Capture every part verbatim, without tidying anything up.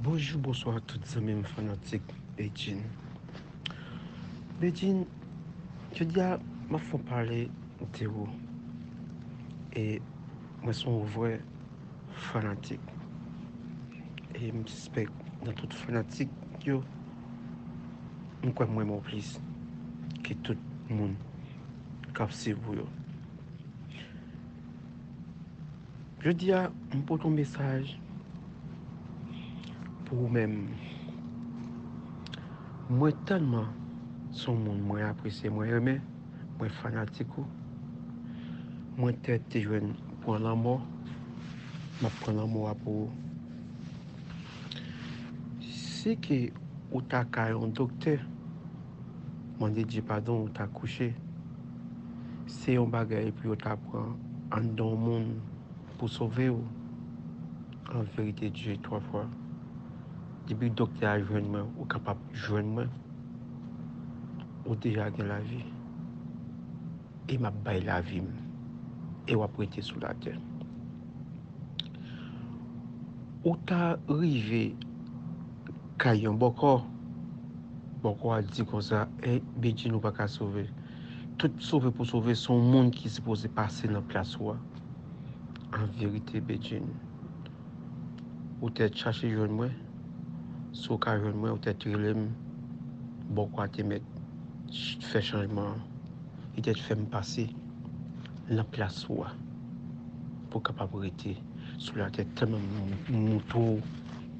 Bonjou, bonswa tout zanmi m fanatik Bedjine. Bedjine, jodi a m ap fè yon pale de ou. E mwen se yon vrè fanatik. E m sispèk nan tout fanatik yo, m kwè m renmen w plis ke tout moun k ap swiv ou yo. Jodi a, m pote yon mesaj pou ou menm. Mwen tèlman se yon moun mwen apresye, mwen renmen, mwen fanatik ou. Mwen tèt te jwenn pran lanmò, m ap pran lanmò a pou ou. Si ke ou ta ka yon doktè, mande Dye padon, ou ta kouche. Se yon bagay pou yo ta pran anndan yon moun pou sove w. An verite, Dye twa fwa. Depi doktè a jwenn mwen, ou kapab jwenn mwen. Ou deja gen lavi. E m ap bay lavi m. E w ap rete sou latè. Ou ta rive kay yon bòkò. Bòkò a di konsa, "Ey, Bedjine, ou pa ka sove. Tout sove pou sove, se yon moun ki sipoze pase nan plas ou a." An verite, Bedjine, ou te chache jwenn mwen. Si w ka jwenn mwen, ou te rele m. Bòkò a te mèt ch-, fè chanjman an. Li te fè m pase nan plas ou a pou w kapab rete sou latè. Tèlman m, m moutre w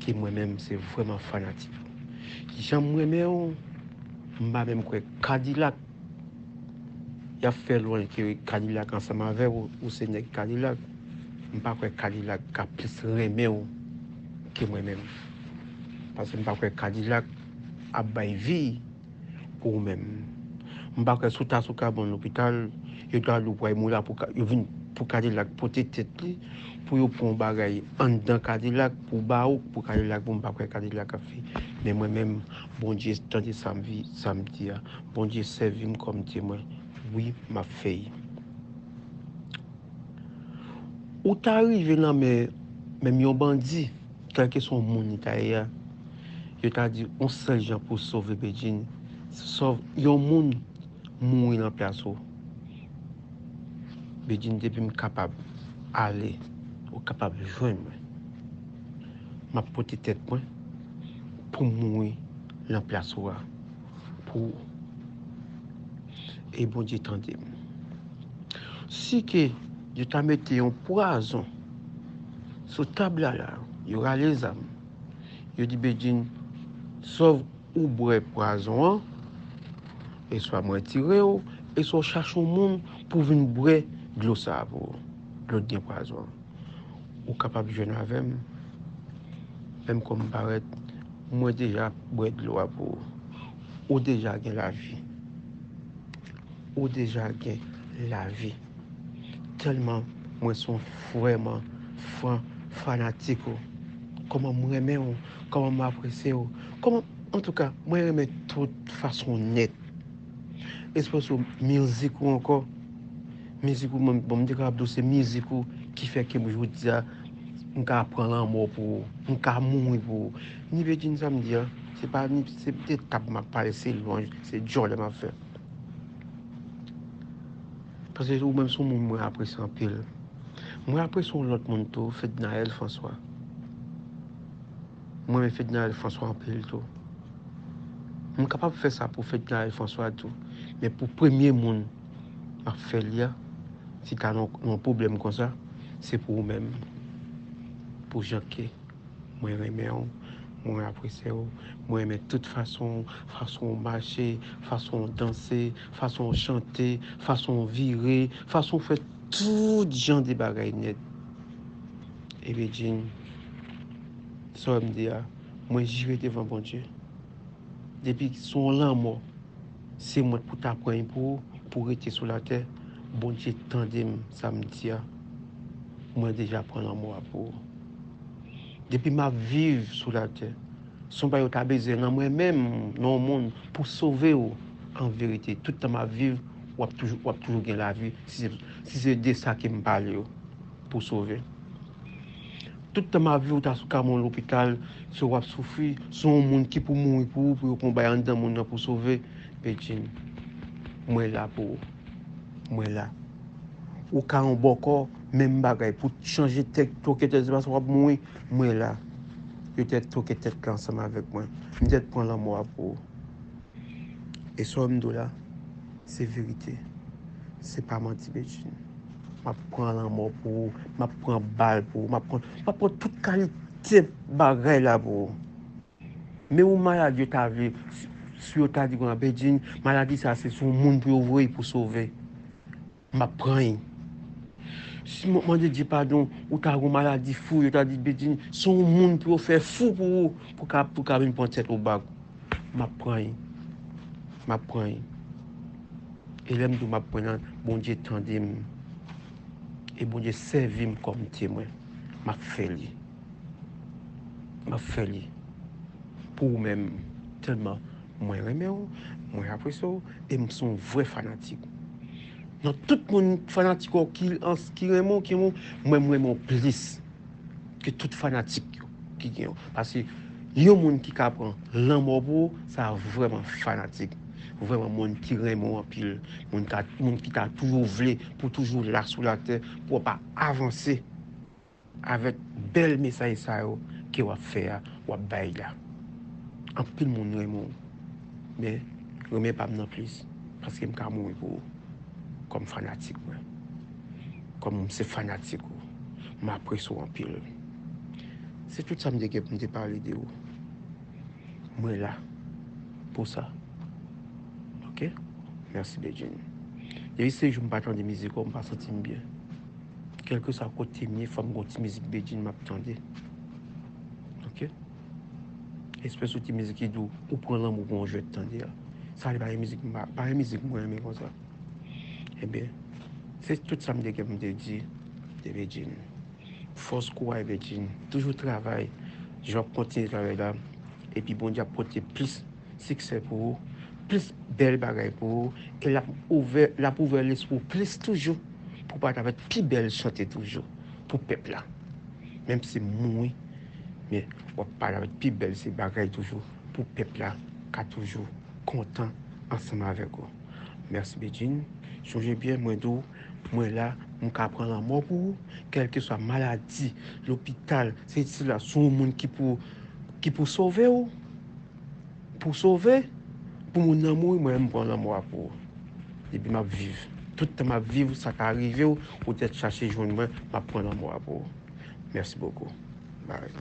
ke mwen menm se vrèman fanatik. Jan m renmen w, m pa menm kwè Kadilak y ap fè lwanj ke Kadilak ansanm avè w, ou se nèg Kadilak. M pa kwè Kadilak ka plis renmen w ke mwen menm. Paske m pa kwè Kadilak ap bay vi pou ou menm. M pa kwè si w ta sou kabann lopital, yo ta di w pral mouri la pou ka-, yo vin pou Kadilak pote tèt li, pou yo pran yon bagay anndan Kadilak, pou ba ou, pou Kadilak, pou m pa kwè Kadilak ap fè. Men mwen menm, Bondye tande sa m vi-, sa m di a. Bondye sèvi m kòm temwen. Wi, m ap fè l. Ou ta rive nan men menm yon bandi, kèlkeswa yon moun li ta ye a, yo ta di yon sèl jan pou sove Bedjine, sòv yon moun mouri nan plas ou. Bedjine, depi m kapab ale, ou kapab jwenn mwen. M ap pote tèt mwen pou m mouri nan plas ou a. Pou ou. E Bondye tande m. Si ke yo ta mete yon pwazon sou tab la la, yo rale zam, yo di Bedjine, sòv ou bwè pwazon an, e swa mwen tire w, e swa w chache yon moun pou vin bwè dlo sa a pou ou, dlo ki gen pwazon an. Ou kapab jwenn avè m, menm kòm parèt, mwen deja bwè dlo a pou ou. Ou deja gen lavi. Ou deja gen lavi. Tèlman mwen se yon vrèman fan, fanatik ou. Kòman m renmen w, kòman m apresye w, kòman, antouka, mwen renmen tout fason w nèt. Espresso, mizik ou ankò. Mizik ou, mwen, bon, m te kapab di w se mizik ou ki fè ke jodi a, m ka pran lanmò pou ou, m ka mouri pou ou. Ni Bedjine sa m di a, se pa ni, se de tab m ap pale, se lwanj, se djòlè m ap fè. Paske ou menm se yon moun mwen apresye anpil. Mwen apresye yon lòt moun tou, Fednaelle François. Mwen renmen Fednaelle François anpil tou. M kapab fè sa pou Fednaelle François tou. Men pou premye moun m ap fè li a, si ta nan yon pwoblèm konsa, se pou ou menm. Pou jan ke mwen renmen w, mwen apresye w, mwen renmen tout fason w, fason w mache, fason w danse, fason w chante, fason w vire, fason w fè tout jan de bagay nèt. E Bedjine, sa w wè m di a, mwen jire devan Bondye. Depi se yon lanmò, se mwen pou ta pran l pou ou, pou rete sou latè. Bondye tande m, sa m di a. Mwen deja pran lanmò a pou ou. Depi m ap viv sou latè, se yon bagay yo ta bezwen nan mwen menm, nan yon moun, pou sove w. An verite, tout tan m ap viv, w ap toujou, w ap toujou gen lavi, si se, si se de sa ke m pale w, pou sove. Tout tan m ap viv, ou ta sou ka mwen lopital, se w ap soufri, se yon moun ki pou mouri pou ou, pou yo pran w bay anndan moun nan pou sove. Bedjine, mwen la pou ou. Mwen la. Ou ka yon bòkò, menm bagay, pou chanje tèt, twoke tèt, se paske w ap mouri, mwen la. Yo te twoke tèt la ansanm avèk mwen. M te pran lanmò a pou ou. E sa w m di w la, se verite. Se pa manti, Bedjine. M ap pran lanmò pou ou, m ap pran bal pou ou, m ap pran, m ap pran tout kalite bagay la pou ou. Men yon maladi yo ta vle, si, si yo ta di konsa, Bedjine, maladi sa se sou moun pou yo voye pou sove. M ap pran l. Si m ap mande Dye padon, ou ta gon maladi fou, yo ta di, Bedjine, se yon moun pou yo fè fou pou ou, pou ka, pou ka vin pran tèt ou bak. M ap pran l. M ap pran l. E lè m di w m ap pran l, Bondye tande m. E Bondye sèvi m kòm temwen. M ap fè li. M ap fè li. Pou ou menm, tèlman mwen renmen w, mwen apresye w, e m se yon vrè fanatik. Nan tout moun fanatik ou ki, ki renmen w, ki renmen w, mwen, m renmen w plis ke tout fanatik yo ki gen yo. Paske yon moun ki ka pran lanmò pou ou, sa vrèman fanatik. Vrèman moun ki renmen w anpil. Moun ka, moun ki ta toujou vle pou toujou la sou latè, pou w pa avanse. Avèk bèl mesaj sa yo ke w ap fè a, w ap bay la. Anpil moun renmen w. Men, renmen pa m nan plis, paske m ka mouri pou ou. Kòm fanatik mwen. Kòm m se fanatik ou. M apresye w anpil. Se tout sa m te gen pou m te pale de ou. Mwen la pou sa. Ok? Mèsi, Bedjine. Depi se jou m pa tande mizik ou, m pa santi m byen. Kèlkeswa kote m ye, fò m gon ti mizik Bedjine m ap tande. Ok? Espès ou ti mizik ki di w, ou pran lanmou pou yon jwèt tande a. Sa li pa yon mizik m pa, pa yon mizik mwen renmen konsa. Ebyen, se tout sa m te gen pou m te di de Bedjine. Fòs, kouraj, Bedjine. Toujou travay. Jan w ap kontinye travay la. Epi Bondye ap pote plis siksè pou ou, plis bèl bagay pou ou, e l ap ouvè, l ap ouvè lespri w plis toujou, pou w parèt avèk pi bèl chante toujou pou pèp la. Menm si m mouri, men w ap parèt avèk pi bèl se bagay toujou pou pèp la ka toujou kontan ansanm avèk ou. Mèsi, Bedjine. Chonje byen, mwen di w, mwen la, m ka pran lanmò pou ou, kèlkeswa maladi, lopital, se isi la, se yon moun ki pou, ki pou sove w, pou sove, pou moun nan mouri, mwen, m pran lanmò a pou ou. Depi m ap viv, tout tan m ap viv, sa ka rive w, ou tèt chache jwenn mwen, m ap pran lanmò a pou ou. Mèsi bokou. Bye.